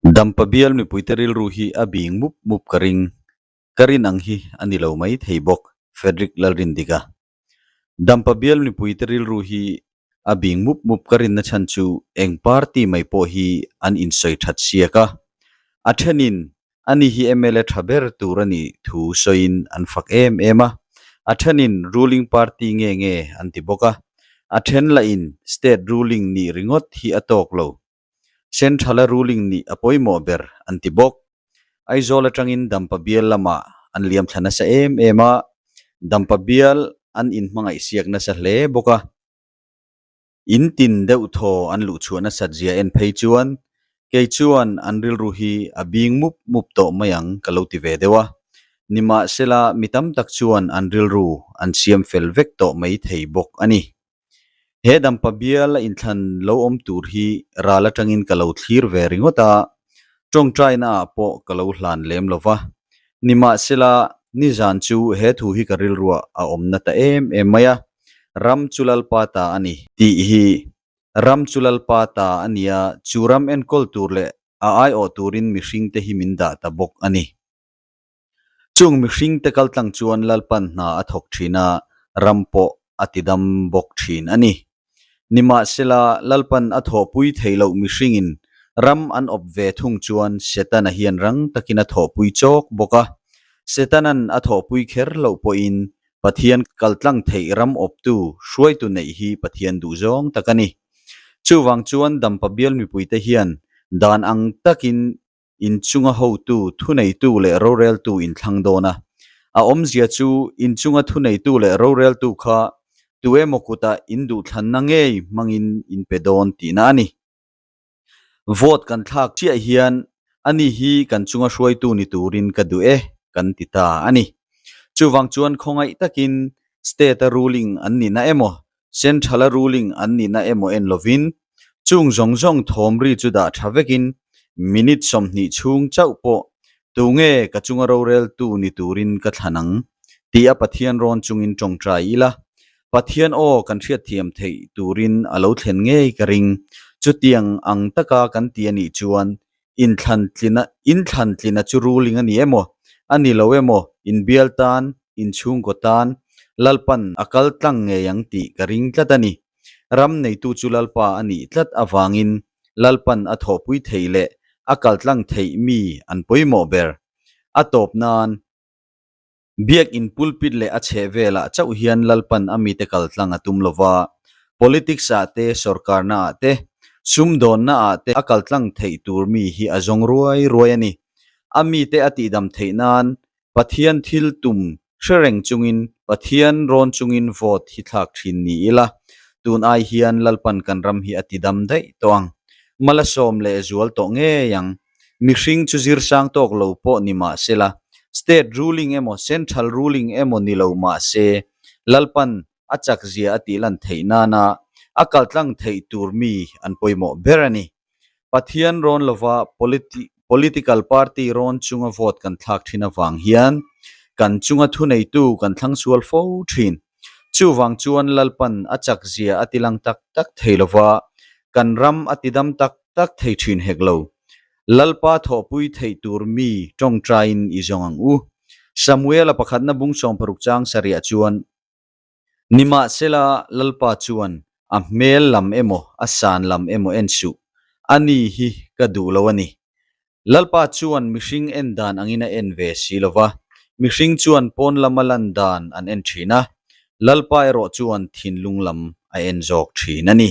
Dampa bial mipuite rilru hi a bing mup mup ka ring. Ka rin ang hi a ni lo mai thei bawk, Frederick Lalrindika. Dampa bial mipuite rilru hi a bing mup mup ka rinna chhan chu eng party mai pawh hi an insawi that siak a. A thenin ani hi mla tha ber tur a nih thu sawiin an fak em em a. A thenin ruling party nge nge an ti bawk a. A then lahin state ruling nih ringawt hi a tawk lo. Central-a ruling nih a pawimawh ber an ti bawk. Aizawl atangin Dampa bial lamah an liam thla nasa em em a, Dampa bial an inhmangaih siak nasa hle bawk a. In tin deuh thaw an luh chhuah nasat zia en phei chuan kei chuan an rilru hi a bing mup mup tawh mai ang ka lo ti ve deuh a. Nimahsela mi tam tak chuan an rilru an siam fel vek tawh mai thei bawk a ni. He dampa bial a inthlan lo awm tur hi ral atangin ka lo thlir ve ringawt a, tawngtaina ah pawh ka lo hlan lem lo va. Nimahsela, nizan chu he thu hi ka rilruah a awm na ta em em mai a, Ram chu Lalpa ta a ni tih hi Ram chu Lalpa ta a nia, chu ram enkawl tur leh a aiawh turin mihringte hi min dah ta bawk a ni. Chung mihringte kaltlang chuan Lalpan hna a thawk thin a, ram pawh a tidam bawk thin a ni. Nimahsela, Lalpan a thawhpui theih loh mihringin ram an awp ve thung chuan Setana hian rang takin a thawhpui chawk bawk a. Setanan a thawhpui kher loh pawhin Pathian kaltlang theih ram awptu hruaitu neih hi Pathian duhzawng tak a ni. Chuvang chuan Dampa bial mipuite hian dan ang takin inchunga hotu, thuneitu leh roreltu inthlang dawn a. A awmzia chu inchunga thuneitu leh roreltu kha tu emaw kutah induhthlanna ngei hmangin in pe dawn tihna a ni. Vote kan thlak chiah hian ani hi kan chunga hruaitu ni turin ka duh e kan ti ta a ni. Chuvang chuan khawngaih takin state-a ruling an nihna emaw Central-a ruling an nihna emaw en lovin, chung zawng zawng thawm ri chu dah tha vekin minute 20 chhung chauh pawh tunge ka chunga roreltu ni turin ka thlan ang tih a Pathian rawn chungin tawngtai ila, Pathian aw kan hriatthiam theih turin a lo thlen ngei ka ring. Chutiang ang taka kan ti a nih chuan inthlantlina inthlantlina chu ruling a ni emaw, a ni lo emaw, inbial tan, inchhungkaw tan Lalpan a kal tlang ngei ang tih ka ring tlat a ni. Ram neitu chu Lalpa a nih tlat avangin Lalpan a thawhpui theih leh a kal tlang theih mi an pawimawh ber. A tawp nan Biakin pulpit leh a chheh velah chauh hian Lalpan a mite kal tlang a tum lo va, politics ah te, sawrkarna ah te, sumdawnna ah te a kal tlang theih tur mi hi a zawng ruai ruai a ni. A mite a tihdam theih nan Pathian thil tum hre reng chungin Pathian rawn chungin vote hi thlak thin ni ila, tun ai hian Lalpan kan ram hi a tidam daih tawh ang. Malasawm leh zual tawh ngei ang. Mihring chu zir sang tawk lo pawh ni mah se la, state ruling emaw central ruling emaw ni lo mah se, Lalpan a chak zia a tih lan theih nana a kaltlang theih tur mi an pawimawh ber a ni. Pathian rawn lova political party rawn chunga vote kan thlak thin avang hian kan chunga thuneitu kan thlang sual fo thin. Chuvang chuan Lalpan a chak zia a tilang tak tak thei lova, kan ram a tidam tak tak thei thin hek lo. Lalpa thawhpui theih tur mi tawngtaiin i zawng ang u. Samuela pakhatna bung 60 chang sarih chuan, Nimahsela Lalpa chuan a hmel lam emaw a san lam emaw en suh, ani hi ka duh lo a ni. Lalpa chuan mihring en dan angin a en ve si lo va, mihring chuan pawn lama lan dan an en thin a, Lalpa erawh chuan thinlung lam a en zawk thin a ni.